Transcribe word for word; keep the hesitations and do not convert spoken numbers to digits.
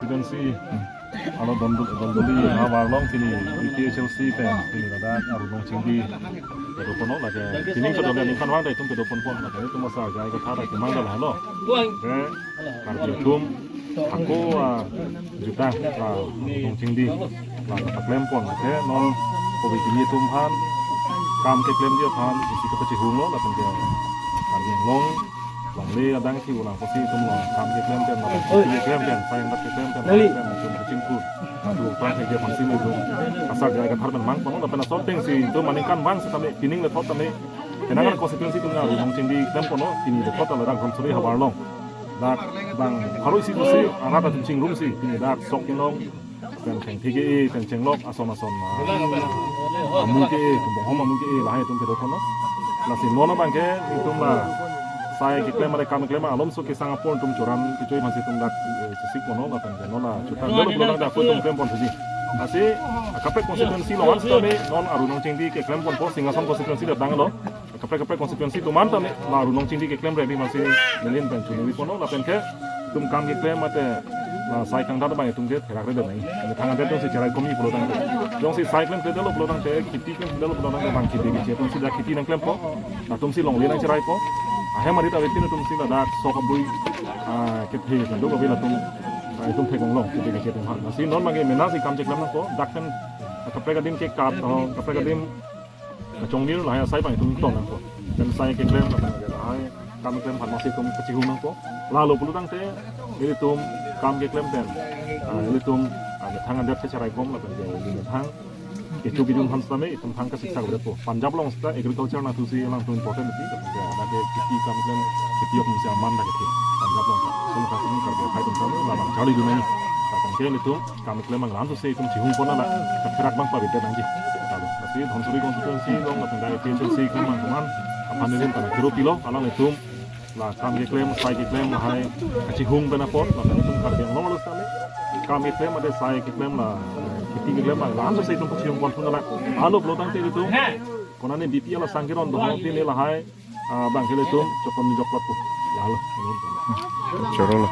Constituency, alo Dondoli, Dondoli havar along pini A P H L C pen pini ladak Arunong Chingdi kedo ponlo, lake pining kedo le ningkan vang ta itum kedo ponpo, lake itum asar jai kethar ta kemang ta lahelo. Ke Karbi atum hako ajutang la Arunong Chingdi la keklem pon, ke non kopi pini itum aphan kam keklemji aphan isi kepachihunglo, lapen ke Karbi Anglong longle adang thi ulang pusi itum along kam keklem pen, lapen keklem pen, sai angdap keklem pen, lapen itum kachingthur adu pang ke dia aphansi itum asar jai kethar pen mang ponlo, lapen asor atengsi itum aningkan vang setame pining lethot tame Penang constituency atum Arunong Chingdi klem ponlo, pini lethot ladak Dhansiri havar along dak bang pharo isi pusi arat atum chingrumsi pini dak sok kinong, pen chengthi ke-e, pen chenglok ason ason, ah, amu ke-e, bonghom amu ke-e, lahai atum kedo ponlo. Lasi non abang ke itum la sai keklem mare kam keklem alomso kesang apor itum choran kechoi aphansi itum dak, eh, chesik ponlo, lapen ke non la chutan dolo pulo tangte ako itum klem pon thuji. Lasi kaprek constituency along setame non Arunong Chingdi keklem ponpo, Singhason constituency dak danglo. Kaprek kaprek constituency atum an tame la Arunong Chingdi keklem ready masi nelin pen chunwi ponlo, lapen ke itum kam keklem mate la sai kangdat abang itum ke therak redet nai. Methang adet jongsi cherai komi pulo tangte, jongsi sai klemkledetlo pulo tangte, kheti klemkledetlo pulo tangte bang kheti keche atumsi dak kheti nangklempo, latumsi longle nangcheraipo. Ahem arit avetin atumsi ladak sok abui, ah, kethe kado kabil atum, ah, itum thek-onglong kheti keche atum aphan. Lasi non abang ke mena si kam cheklem nangpo, dak pen kaprek adim ke kat, oh, kaprek adim kachongdir lahai asai abang itum tong nangpo. Pen sai keklem lapen ke lahai kam keklem aphan masi itum kachihung nangpo. Lalo pulo tangte ilitum kam keklem pen, ah, ilitum, ah, methang adet cherai kom lapen ke methang kecho kejun aphan setame itum thang kasiksak bepo. Punjab along seta agriculture nangthusi alangtum important ti, lapen ke ada ke kheti kam keklem, kheti akum si aman dak kethe Punjab along. Solo katum Karbi aphai atum tame labang charlidun nangji. Lapen ke ilitum kam keklem abang lam sose itum chihung pon ala katherak abang pavidet nangji. Lalo, lasi Dhansiri constituency along lapen dak A P H L C keklem abang komat aphan nerim kana kiru pilo, alanglitum la kam keklem, sai keklem lahai kachihung pen apot, lapen itum Karbi Anglong arlo setame kam keklem mate sai keklem la, eh, kheti keklem abang lam sose itum kachihung pon thun ala. Alo pulo tangte itum konane B P L asang kiron do pini lahai, ah, abang ke ilitum chokon ni jokpot pu. Lalo. Chorolo.